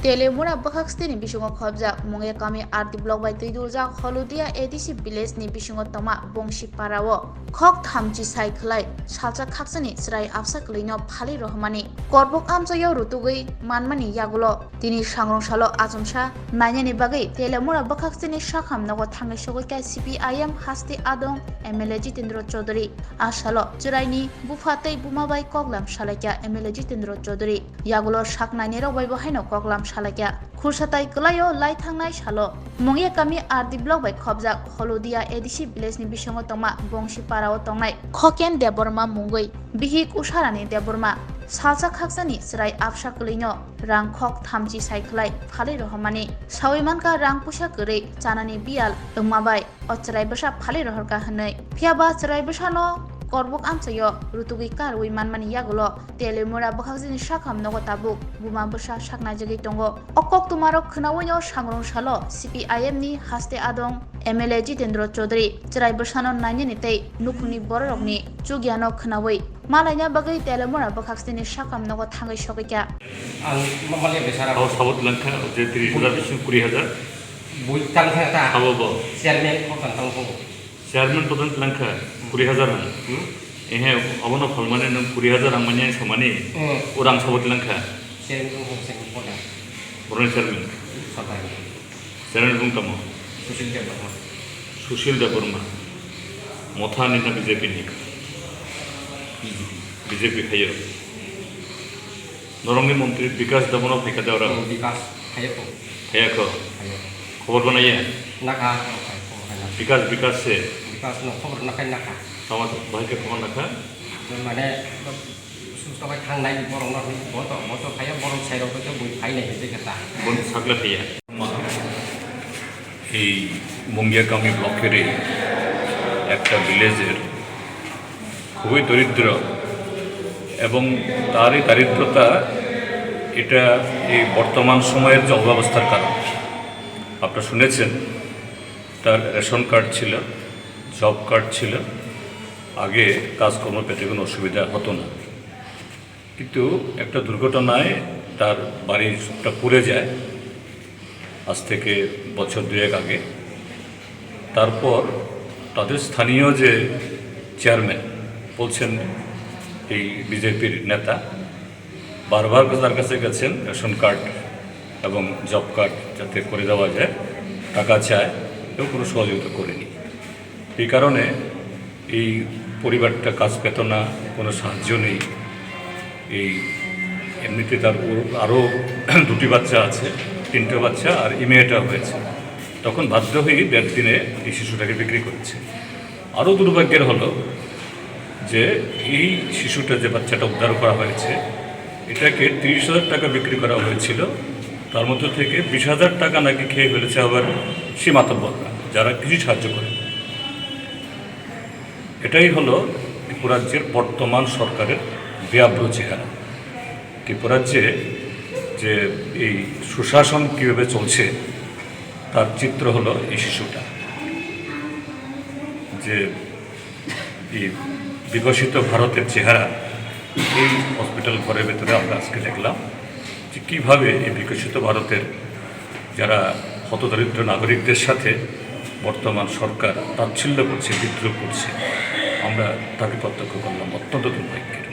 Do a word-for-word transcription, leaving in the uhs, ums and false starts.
Telemura bwkhak stini bisingo khobjak Mungya kami R D block bai twi duljak Holudia A D C village ni bisingo tongma Bongsi para o khok thamchi sai khwlai salsa khaksani chwrai absa kwlwino phalwi rohormani korbok amchaio rutugwi manmani yagulo tini sangrong salo achomsa nainani bagwi Telemura bwkhak stini sakham nogo thangwi sogwi kha C P I M haste adong M L A Jitendra Chaudhary. A salo chwraini bupha tei buma bai koklam salaikha M L A Jitendra Chaudhary. Yagulo sak nainai rok bai bo haino koklam salaikha. Khursa tai kwlaio lai thangnai salo Mungya kami R D block bai khobjak Holudia A D C village ni bisingo tongma Bongsi para o tongnai Khoken Debbarma mungwi bihik Usharani Debbarma salsa khaksani chwrai absa kwlwino rang khok thamchi sai khwlai phalwi rohormani. Sawi mankha rang puisa kwrwi chanani biyal wngma bai o chwrai bwsa phalwi rohorkha hwnwi. Phiya ba chwrai bwsano korbok amchaio rutugwi karwi manmani yagulo Telemura bwkhakjini sakham nogo tabuk buma bwsa saknaijagwi tongo. O koktwmarok khwnawino sangrong salo C P I M ni haste adong M L A Jitendra Chaudhary chwrai bwsano nainani tei nukhungni bororokni chugyano khwnawi malaina bagwi Telemura bwkhakjini sakham nogo thangwi sogwikha. Ang ma-, maliya besara. Abo sabot langkha je tris hajar bising kuri hajar. Bui tang khe ta. Abo bo. Chairman kok tang tang kho. Chairman to tang langkha kuri hajar ang. Hmm? Ehe, abono phalmani nang kuri hajar ang manya samani. Hmm. Orang sabot langkha. Chairman kok tang kho, chairman kok tang. Boroni chairman. Sabai. Chairman bung tamo. Sushil Debbarma. Sushil Debbarma. Motha ni na B J P ni? B J P. B J P khayo. Norokni montri Bikas Debbarma phaikha de oro? Oh, Bikas, phaiya kho. Phaiya kho? Phaiya kho. Khobor bo naiya? Nakha, oh, phai, khobor phai nakha. Bikas, Bikas se? Bikas no khobor nakhai nakha. Tama to, bahai khe khobor nakha? Mane, susto khai thangnai borok no, bo to, bo to phaiya, borok sai rok to bui phai nai hede khe ta. Bon sakle phaiya. এই মুঙ্গিয়াকামি ব্লকেরই একটা ভিলেজের খুবই দরিদ্র এবং তার এই দারিদ্রতা, এটা এই বর্তমান সময়ের যে অব্যবস্থার কারণ। আপনারা শুনেছেন, তার রেশন কার্ড ছিল, জব কার্ড ছিল, আগে কাজকর্ম পেতে কোনো অসুবিধা হতো না। কিন্তু একটা দুর্ঘটনায় তার বাড়ি সবটা পুড়ে যায় আজ থেকে বছর দুয়েক আগে। তারপর তাদের স্থানীয় যে চেয়ারম্যান বলছেন, এই বিজেপির নেতা বারবার তার কাছে গেছেন, রেশন কার্ড এবং জব কার্ড যাতে করে দেওয়া যায়, টাকা চায়, কেউ কোনো সহযোগিতা করেনি। এই কারণে এই পরিবারটা কাজ পেত না, কোনো সাহায্য নেই। এই এমনিতে তার ওর আরও দুটি বাচ্চা আছে, তিনটে বাচ্চা আর এই মেয়েটা হয়েছে। তখন বাধ্য হয়ে দেড় দিনে এই শিশুটাকে বিক্রি করেছে। আরও দুর্ভাগ্যের হলো যে এই শিশুটা, যে বাচ্চাটা উদ্ধার করা হয়েছে, এটাকে তিরিশ হাজার টাকা বিক্রি করা হয়েছিল। তার মধ্যে থেকে বিশ হাজার টাকা নাকি খেয়ে ফেলেছে আবার সীমাতব্বররা, যারা কিছু সাহায্য করে। এটাই হলো ত্রিপুরাজ্যের বর্তমান সরকারের বেআব্রু চেহারা। ত্রিপুরাজ্যে যে এই সুশাসন কীভাবে চলছে, তার চিত্র হলো এই শিশুটা। যে এই বিকশিত ভারতের চেহারা, এই হসপিটাল ঘরের ভেতরে আমরা আজকে দেখলাম যে কীভাবে এই বিকশিত ভারতের যারা হতদরিদ্র নাগরিকদের সাথে বর্তমান সরকার তাচ্ছিল্য করছে, বিদ্রুপ করছে, আমরা তাকে প্রত্যক্ষ করলাম। অত্যন্ত দুর্ভাগ্যের।